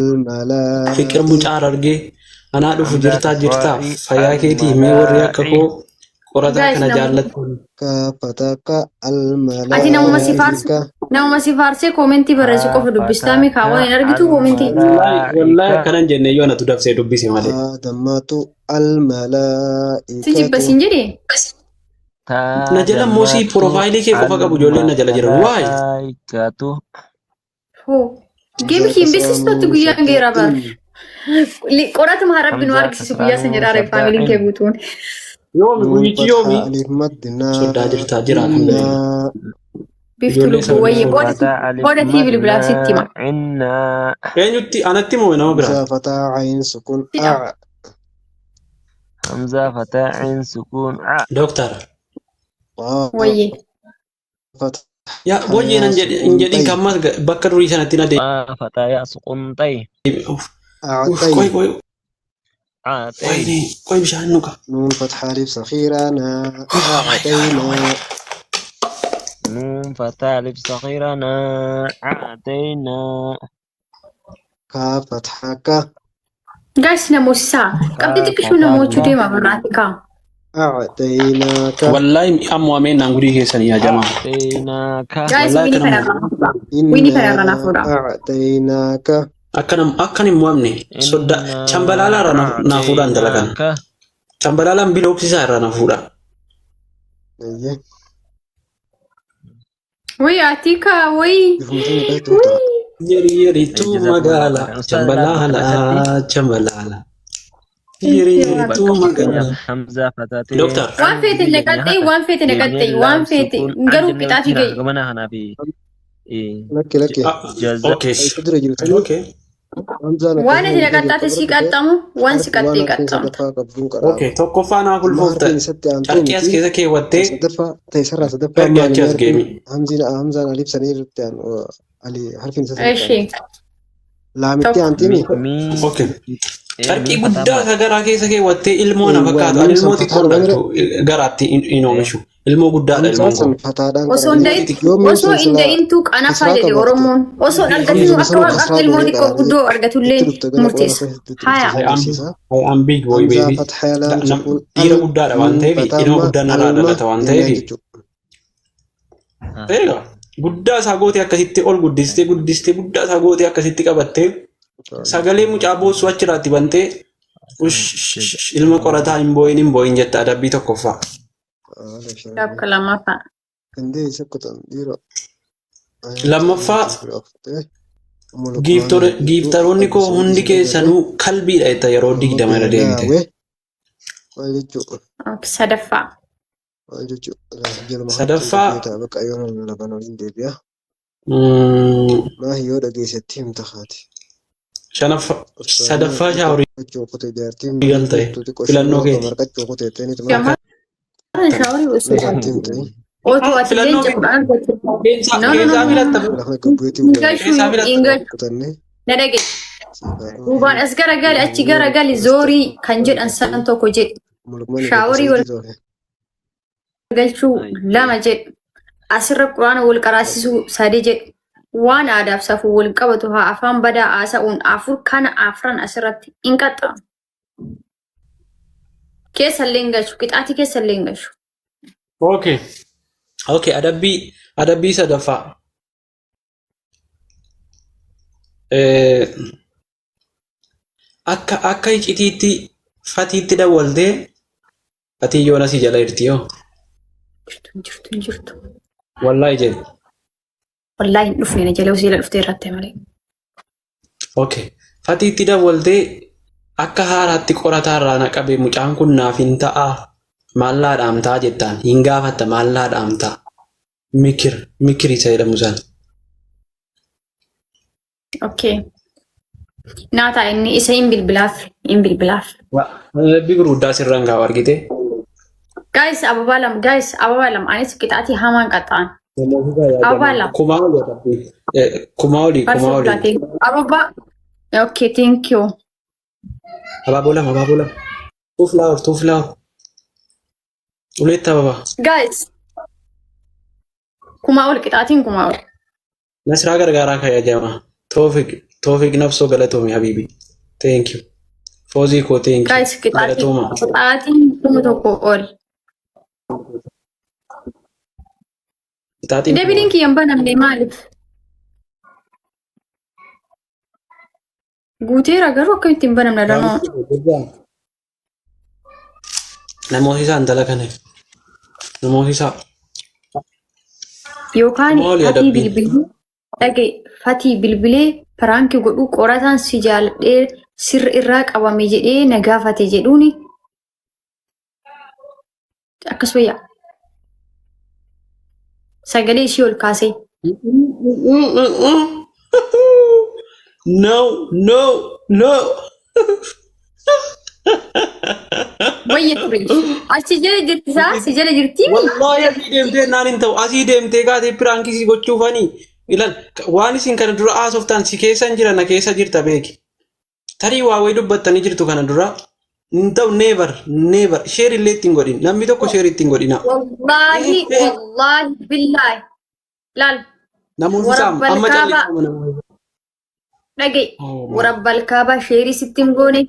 Fiqir Almalaa'i mucaa Harargee anaa dhufu Hamzaa jirtaa jirtaa kasraa'i fayyaa keetii mee warri akka almalaa'i koo qorataa Guys, kana namuma jaallattan. Kaafataka ati namuma si faarsu almalaa'ika namuma si faarsee koomentii barreessu qofa dubbistaa mi kaa waan hin argitu koomentii. Wallaahi wallaahi almalaa'ika akkanan jenne yoo anatu dabsee dubbise malee. Aadammatu Si jibba almalaa'ikatu siin jedhee? taa Na jala immoo si dammattu piroofaayilii kee qofa qabu ijoolleen na jala jiran. Waay! almalaa'ikatu Hoo. Geemi Hamzaa hin kasraa beeksistutti nuun guyyaan shaddaa geeraa bar. in Qoratuma rabbi nu Hamzaa argisiisu kasraa guyyaa san nuun jedhaa reef shaddaa faamiliin in kee guutuun. Yoomi nuun guyyichi yoomi? fathaa alif maddinaa Soddaa jirtaa jira alhamdulillah. innaa Biftu Ijoollee lubbuu sabni wayye Miim sodaa. fataa alif booda tii bilbilaaf sitti hima. madnaa innaa Eenyutti anatti moo nama biraa? Hamzaa fataa ayin sukun Sidha. a Hamzaa fataa ain sukuun a Dooktar. Qaaf Wayye. fathaa Yaa wayyee yaa nan jedhi hin sukun jedhin xay kan ammas bakka durii sanatti na Qaa fataa yaa sukuun xay deebi. Uff, uff, أعطي qoy qoy aa xay wayne qoy bishaan nuka. نون فتحة ألف صغيرة نا Oh my God, oh my أعطينا God. Nuun fataa alif sagiira naa aataynaa كاف فتحة ك Guys namoosisaa. Qabxii kaa xiqqishuu fataa namochuu ka deema barnaati kaa. أعطيناك Wallaahi ammoo ameen naan gudii keessanii yaa jamaa. aataynaa ka Guys Wallaahi wiini akkana kana mo'amne. irraa naaf fuudha. Wiini kana irraa إنا naaf fuudha. أعطيناك Akkana akkan hin mo'amne sodda innaa chambalaalaa irraa naa fuudhaan dalagan. aataynaa ka Chambalaalaan bilooksisaa irraa naa fuudha. أيه Wayii ati kaa wayii. بفهمتني كيف توتا Yeri yeritu Jazakumullahu magaala khairan. Ustaaz laal bakka chambalaalaa takatti chambalaala. Yeri Thank you. yeritu bakka magaala. fakkeenyaaf Hamzaa fataatee Dooktar. Waan an feete jennee naqaxxee haqa waan feete deemnee naqaxxee waan laam feete sukuun an garuu jennee qixaatii jira gahi. gamana kanaa fi لك لك jaza Okay. أي قدرة جبتني Okay. همزة أنا Waan كفو ati مدة naqaxxaate si قبرت qaxxamu waan si حرف qaxxee وانا حرفين qaxxamta. صدفة قبضون قرأ Okay. Tokkoffaa naa أما kulfoofta. حرفين ستة Carqii as أنتوني keessa keewwattee صدفة تيسر صدفة ergi ما achi as لم geemi. يرفين همزة همزة ألف سنير علي حرفين ستة Ishee laamitti tokko. aantiimi mi Okay. ee Carqii miin fataa guddaa maal ka garaa keessa keewwattee ilmoo na Eewwa fakkaatu. Ani miin ilmoo san xiqqoo fataadha dhaltu mire garaatti hin ee oomishu. Ilmoo guddaadha hamzaan ilmoon san koo. fataadhaan Osoo hin qaranii da'in Ilmoo xixiqqoo. yoo miin osoo sun hin silaa da'intuu qanafaa kasraa jedhe qabaatte Oromoon. Osoo hin argatinuu hamzuma akka sanuu waan akka kasraa ilmoo godhee xiqqoo qaraanii guddoo itti argatullee dhufte gana qurana murteessa. keessatti itti dhufte Haya. san I am barsiisa I am big boy hamzaa baby. fathaa laam sukuun Dhiira al guddaadha waan miin ta'eef fataa ilma ma guddaa narraa alma dhalata waan jennaan ta'eef. jechuudha. Egaa guddaa isaa gootee akkasitti ol guddistee guddistee guddaa isaa gootee akkasitti qabattee sagalee mucaa boossuu achirraatti bantee ush ilma qorataa hin boo'in hin boo'in jetta adabbii tokkoffaa. Tokko lammaffaa. Gandee isa kutan dhiira. Lammaffaa giiftaroonni koo hundi keessanuu kalbiidha jetta yeroo 20 irra deebite. Maal jechuudha? Sadaffaa. Maal jechuudha? Jaluma Sadaffaa bakka yoo laban waliin deebi'a. mm, Maa yoo dhageessetti himta haati. shanaffaa sadaffaa shaaworii Marqachuu kutee jaartiin galta'e filannoo keeti. marqachuu kutee ta'initu Shamarran shaaworii osoo jaartiin ta'in otoo ati Filannoo leenca 10 argatte. keessaa No no no keessaa no. filatta. lafa gabbuutii Hin wal gashu Keessaa filatta. hin gashu. kutannee Na dhagaye. Duubaan as garagali achi garagali zoorii kan jedhan san tokko jedhi. Shaaworii wal galchuu lama jedhu. Asirra quraana wal qaraasisuu sadi jedhu. Waan aadaaf safuu wal qabatu haa afaan badaa haasa'uun afur kana afran asirratti hin qaxxaamu. Keessallee hin galchu. Qixaatii keessallee hin galchu. Okay. Okay, adabbii sadaffaa. Akka icitiitti fatiitti dawwaltee fatii yoona si jala jirti yoo. Jirtu hin jirtu hin jirtu. Wallaahi jedhi. Wallaahi hin dhufne na jala osoo dhuftee irratti malee. Okay. Fatiitti dawwaltee akka haaraatti qorataa irraa na qabe mucaan kun naaf hin ta'aa maallaa dhaamtaa jettaan hin gaafatta maallaa dhaamtaa mikir mikir isa jedhamu sana. Okay. Naa ta'a inni isa hin bilbilaaf hin bilbilaaf. Rabbi gurguddaa sirraan kaa'u argite. Guys ababaa lama guys ababaa lama anis qixaatii hamaan qaxxa'an. Ababaa lama. Kumaa olii adabbii. Kumaa olii Farsoo kumaa olii. fudhatee. Ababaa. Okay thank you. Abaaboo lama abaaboo lama. Two flower two flower. Uleetti ababaa. Guys. Kumaa ol qixaatiin kumaa ol. Nasraa gargaaraa ka'ee jama. Toofiq. Toofiq Nafsoo galatoomi habiibi. Thank you. Foozii koo thank you. Guys, qixaatiin Galatooma. qixaatiin 1000 ol. Qixaatiin Deebiin kiyya hin banamne maaliif? Guuteera garuu akkamitti hin banamne danoo. Namoota isaa intala kana. Namoota isaa. Yookaan Maali fatii adabbiin? bilbiluu dhagaye fatii bilbilee piraanki godhuu qorataan si jaaladhee sirri irraa qabame jedhee na gaafate jedhuuni akkas wayyaa. Sagalee ishii ol kaasee. No, no, no. Wayya ture. Achi jala jirti isaa si jala jirtii mi? Wallaahi asii deemtee naan hin ta'u. Asii deemtee kaatee piraankii si gochuufani. Ilal waan isin kana dura haasoftan si keessa hin jira na keessa jirta beeki. Tarii waa wayii dubbattanii jirtu kana dura. Hin ta'u never never share illee ittiin godhin. Namni tokko share ittiin godhina. Wallaahi wallaahi billaahi. Laal Namoonni isaa warabbal amma kaabaa callisama namoonni. dhaga'i. Oh my. Warabbal kaabaa sheerii sitti hin goone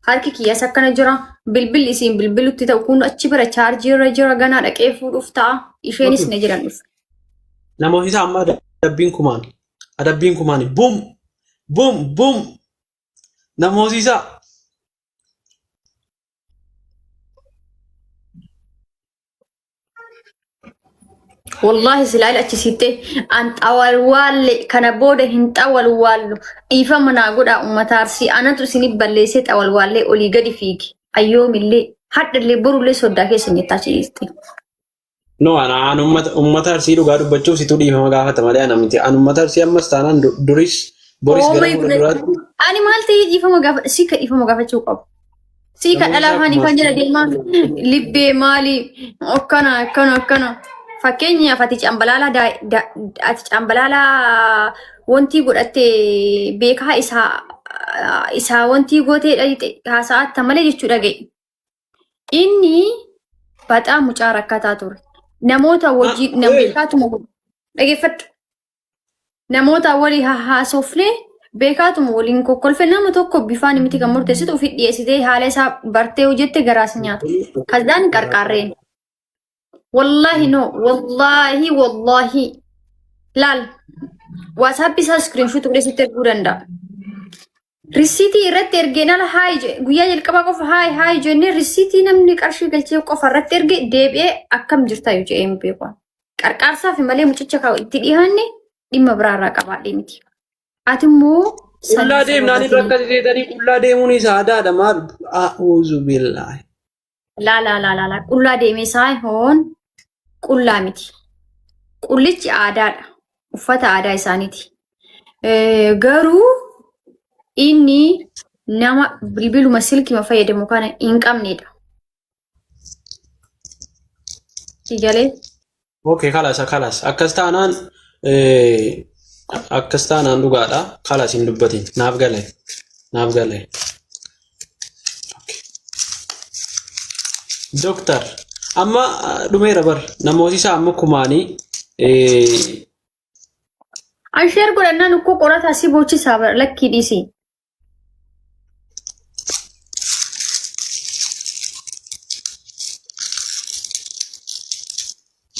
harki kiyyas akkana jira. Bilbilli isiin bilbilutti ta'u kun achi bira chaarjii irra jira ganaa dhaqee fuudhuuf ta'a. Isheenis na jedhan dhufe. Namoonni isaa amma adabbiin kumaan. Adabbiin kumaan. Bum bum bum. Namoonni isaa. Wallaahi silaa achi sittee an xawalwaalle kana booda hin xawalwaallu dhiifama naa godhaa uummata arsii anatu isinif balleessee xawalwaallee olii gadi fiigi ayyoomillee hadhallee borullee soddaa keessa hin jettaa achi dhiiste. No, ana an ummata arsii dhugaa dubbachuuf situ dhiifama gaafata malee ana miti. An ummata arsii ammas taanaan duris boris Oh gara my fuula goodness. duraatti Ani maal ta'ee dhiifama gaafa sii ka dhiifama gaafachuu qabu. Sii ka namoonni dhalaa akkuma afaanii kan jala deemaa libbee maali akkana akkana akkana. Fakkeenyaaf ati cambalaalaa ati cambalaalaa wantii godhatte beekaa isaa isaa wantii gootee dhayxe haasa'atta malee jechuu dhaga'i. Inni baxaa mucaa rakkataa ture. Namoota wajjin nam beekaatuma dhageeffadhu. Namoota walii haasofne beekaatuma waliin kokkolfe nama tokko bifaan miti kan murteessitu ofii dhiyeessitee haala isaa bartee hojjette garaas nyaata. Kazdaan qarqaarreen. Wallaahi no wallaahi wallaahi laal WhatsApp isaa screenshot godhee sitti erguu danda'a. Risiitii irratti ergeen ala haayi guyyaa jalqabaa qofa haayi haayi jennee risiitii namni qarshii galchee qofa irratti erge deebi'ee akkam jirta yoo jedhee hin beeku. Qarqaarsaaf malee mucicha kaa'u itti dhiyaanne dhimma biraarraa qabaadhee miti. Ati immoo Qullaa saniif deemnaan sababa irra akkas jeetanii qullaa deemuun isaa aadaadha maal a'uuzu billaahi. Laa laa laa laa laa qullaa deemee isaa hoon qullaa miti. Qullichi aadaadha. Uffata aadaa isaaniiti. Garuu inni nama bilbiluma silkima fayyadamu kana hin qabnedha. Sigalee Okay, kalas kalas akkas taanaan akkas taanaan dhugaadha. Kalas hin dubbatin. Naaf gale. Naaf gale. Okay. Doktar amma dhumeera bar namooti isaa amma kumaanii Asheer godhannaan ukkoo qorataa si boochisaa bara lakkii dhiisii.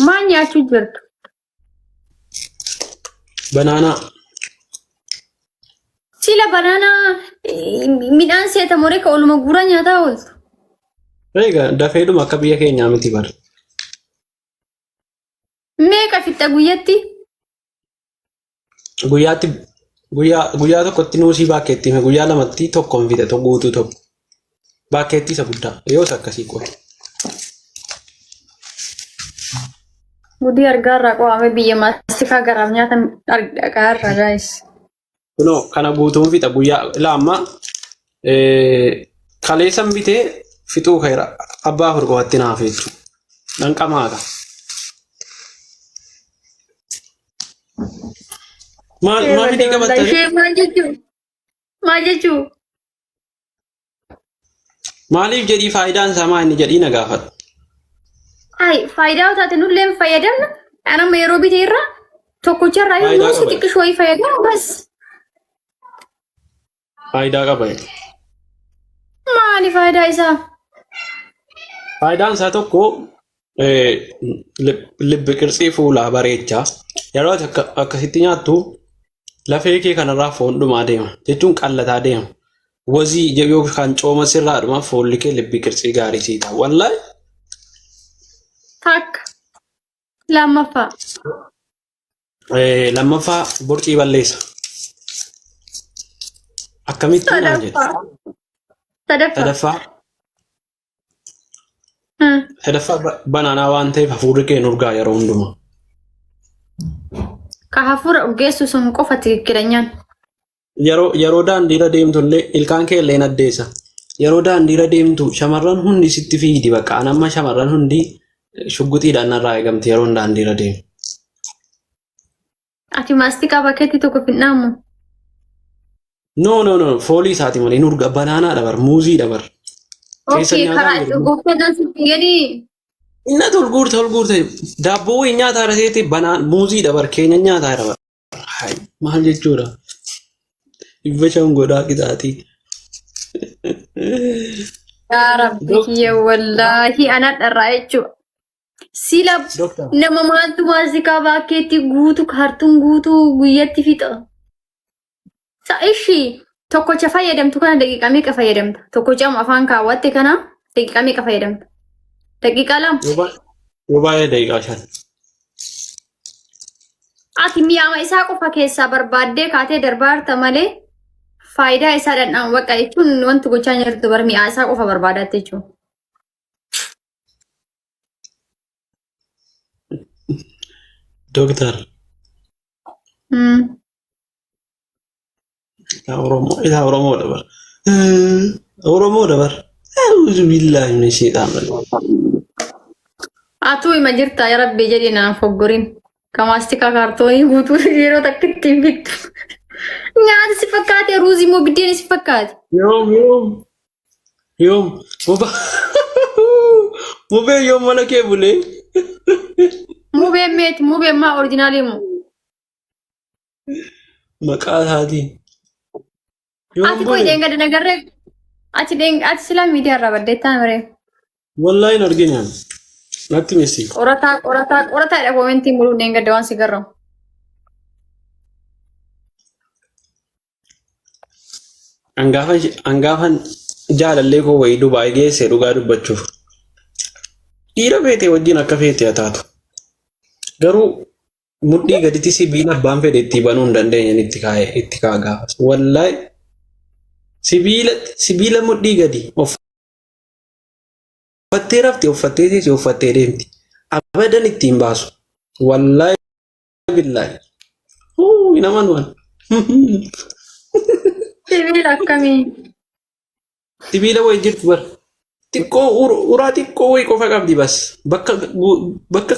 Maal nyaachuu jirtu? Banaanaa. Sila banaanaa midhaan seeta moree ka oluma guuraa nyaataa ooltu. Egaa dafeedhuma akka biyya keenyaa miti bara. Meeqa fixxa guyyatti? Guyyaatti guyyaa guyyaa tokkotti nuusii baakkeettii fi guyyaa lamatti tokko hin fixe tokko guutuu tokko. Baakkeettii isa guddaa yoos akkasii qofa. Gudii argaa irraa qo'ame biyya maastikaa garaaf nyaata dhagaa irraa gaayis. Kunoo kana guutuun fixa guyyaa ilaa amma kaleessan bitee fixuu ka'eera abbaa afur qofatti naaf jechuudha. Nan qamaadha. Maal maal fidii qabattanii? Ishee maal jechuu? Maal jechuu? Maaliif jedhii faayidaan isaa maa inni jedhii na gaafadhu. Ay, faayidaa yoo taate nullee hin fayyadamna. Anama yeroo bitee irraa tokkocharraa yoo Faayidaa nuusi qaba. xiqqishoo wayii fayyadamu bas. Faayidaa qaba. Maali faayidaa isaa? Faayidaan isaa tokko libbi qirtsii fuulaa bareecha. Yeroo ati akkasitti nyaattu lafee kee kanarraa foon dhumaa deema. Jechuun qallataa deema. Wazii yookaan cooma sirraa dhuma foolli kee libbi qirtsii gaarii sii ta'a. Wallaahi. Takka. Lammaffaa. Lammaffaa borcii balleessa. Akkamitti naan jedhe. Sadaffaa. Sadaffaa. Sadaffaa Sadaffaa banaanaa waan ta'eef hafuurri kee hin urgaa yeroo hundumaa. Ka hafuura urgeessu sun qofa tikikkilanyaan. Yeroo daandiirra deemtu illee ilkaan kee illee hin addeessa. Yeroo daandiirra deemtu shamarran hundi sitti fiigdi bakka. An amma shamarran hundi shugguxiidhaan narraa eegamti yeroon daandiirra deemu. Ati maastiqaa bakkeetti tokko hin dhaamu. No no no foolii isaati malee hin urga banaanaadha bar muuziidha bar. Keessa Okey, nyaataa karaa jiru. gooftaan sitti gadi. Inni ol guurte ol guurte daabboo wayii nyaataa irra seete banaan muuziidha bar keenya nyaataa irra bar. Hayi maal jechuudha? 500 godhaa qixaatii. Yaa Rabbi kiyya wallaahi ana dharraa jechuudha. Sila Doktar. nama maaltu maastiqaa baakkeetti guutu kaartuun guutu guyyatti fixa. Sa ishi tokkocha fayyadamtu kana daqiiqaa meeqa fayyadamta? Tokkocha amma afaan kaawwatte kana daqiiqaa meeqa fayyadamta? Daqiiqaa 2. Yoo baay'ee daqiiqaa 5. Ati mi'aama isaa qofa keessaa barbaaddee kaatee darbaarta malee faayidaa isaa dhandhama bakka jechuun wanti gochaa jirtu bar mi'aa isaa qofa barbaadatte jechuudha. Doktar. Isaa Oromoo isaa Oromoo dabar. Oromoo dabar. Auzu billaahi mina sheexaan rajiim. Atuu ima jirta ya rabbi jedhi naan foggorin. Ka maastikaa kaartoonii guutuu yeroo takka ittiin bittu. Nyaata si fakkaate ruuzii moo biddeen si fakkaate. Yoom yoom yoom muba mubee yoom mana kee bulee. Mubeen meeti mubeen maa orijinaalii moo. Maqaa isaatiin. Yoom Ati koo bule? dheengadda nagarree ati dheen ati silaa miidiyaa irraa baddeettaa miree. Wallaahi hin argine ani. Natti misi. Qorataa qorataa qorataadha koomentiin muluu dheengadda waan si garramu. Angaafan jaalallee koo wayii Dubaay geesse dhugaa dubbachuuf. Dhiira feete wajjin akka feete haa taatu. Garuu mudhii gaditti sibiila abbaan fedhe itti banuu hin dandeenye itti kaa'e itti kaa'a gaafas. Wallaahi sibiila sibiila mudhii gadi uffattee rafti uffattee teessi uffattee deemti. Abadan ittiin baasu. Wallaahi billaahi. Huu hin amanu ani. Sibiila akkamii? Sibiila wayii jirtu bar. Xiqqoo uraa xiqqoo wayii qofa qabdi bas. Bakka bakka